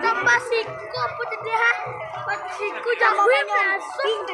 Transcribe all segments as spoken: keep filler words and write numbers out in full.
Tambah siku apa tadi, ha? Siku jago masuk.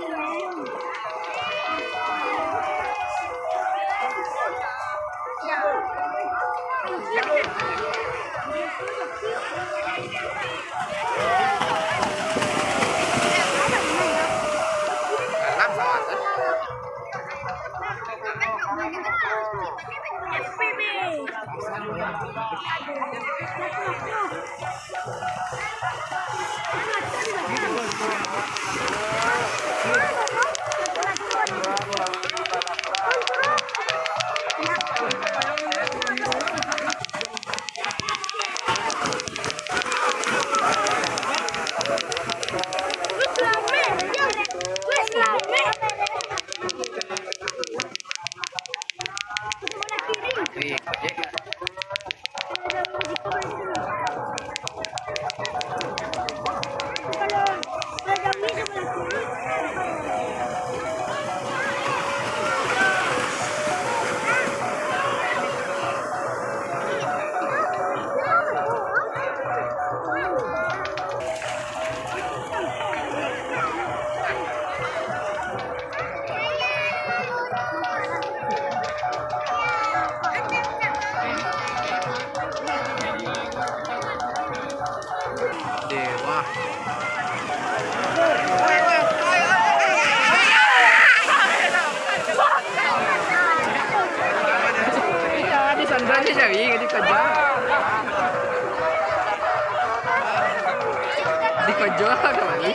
Dewa. Iya, di sandalnya jari, di kerja. Di kerja kali.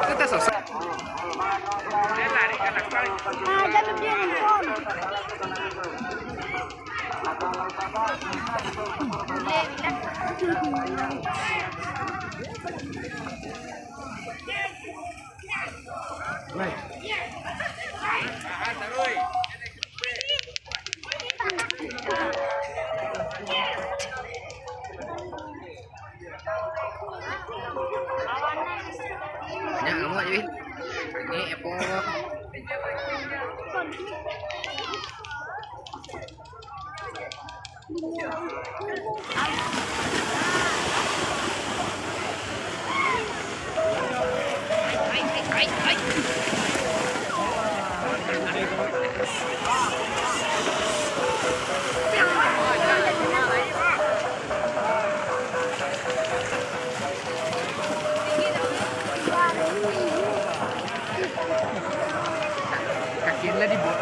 Kita sosok. Ah, jangan dia handphone. Banyak kamu, Win. Ini apa? Kaki lah dibuat.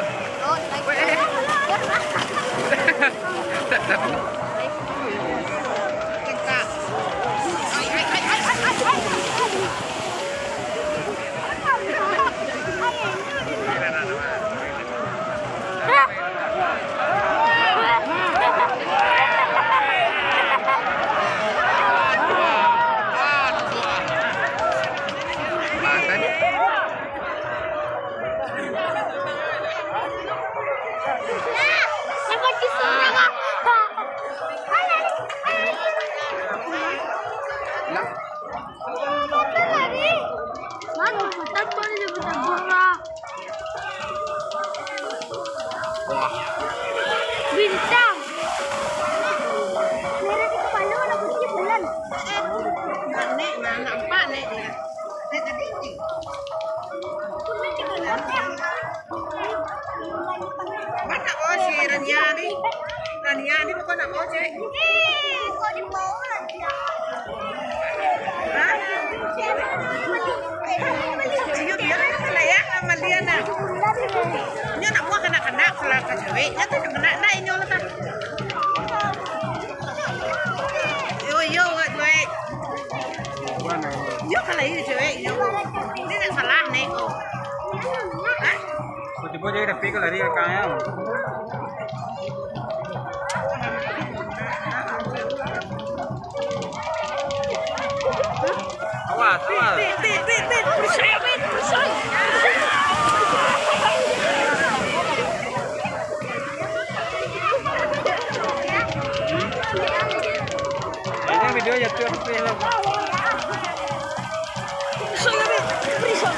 Wah. Bintang. Merah di kepala, warna putih di bulan. Nek, nah, nampak, Nek, nah. Nek, tadi. Kuning di bulan. Mana, oh, si Rania ni? Rania ni bukan nak mau, Cek? Eh, kok di bawah aja? Hah? Iyo, biar lah ya, sama dia nah. Nyo nak buah kanak-kanak, kalau ka cewek, nyo tu kanak, nah, inyo lah, tah. Yo, yo, wak, wak. Yo, kalau iyo cewek, yo. Ini nak salah, Nek. Hah? Tibo-tibo jadi tapi kalau lari kakaknya. Awas, awas. Percaya, men, percaya. Ini video jatuh, tapi lah. Percaya, men, percaya.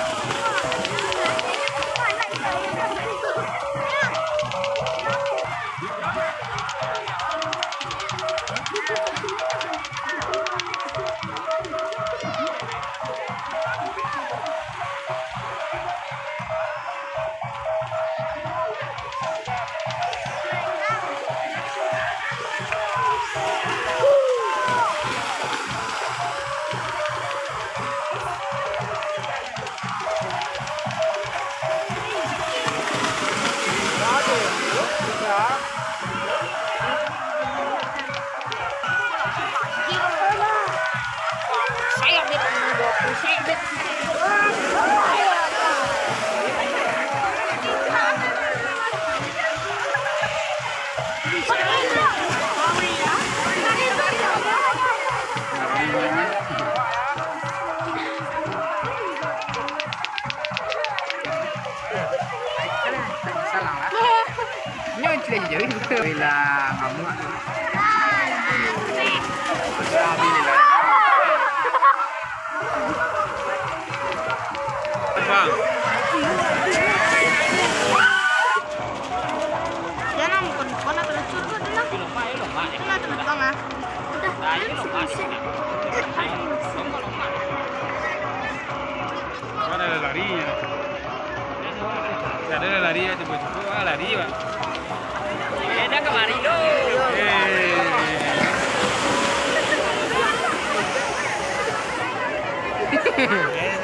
Jauh juga. Bila ngamuk tu. Alhamdulillah. Bang. Jangan, bukan, bukan, ada curut tu lah. Itulah, terbang ah. Udah. Ada lari. Ada lari ya, tiba-tiba ah, lari, Pak. Eh, dah kamari tu. Eh.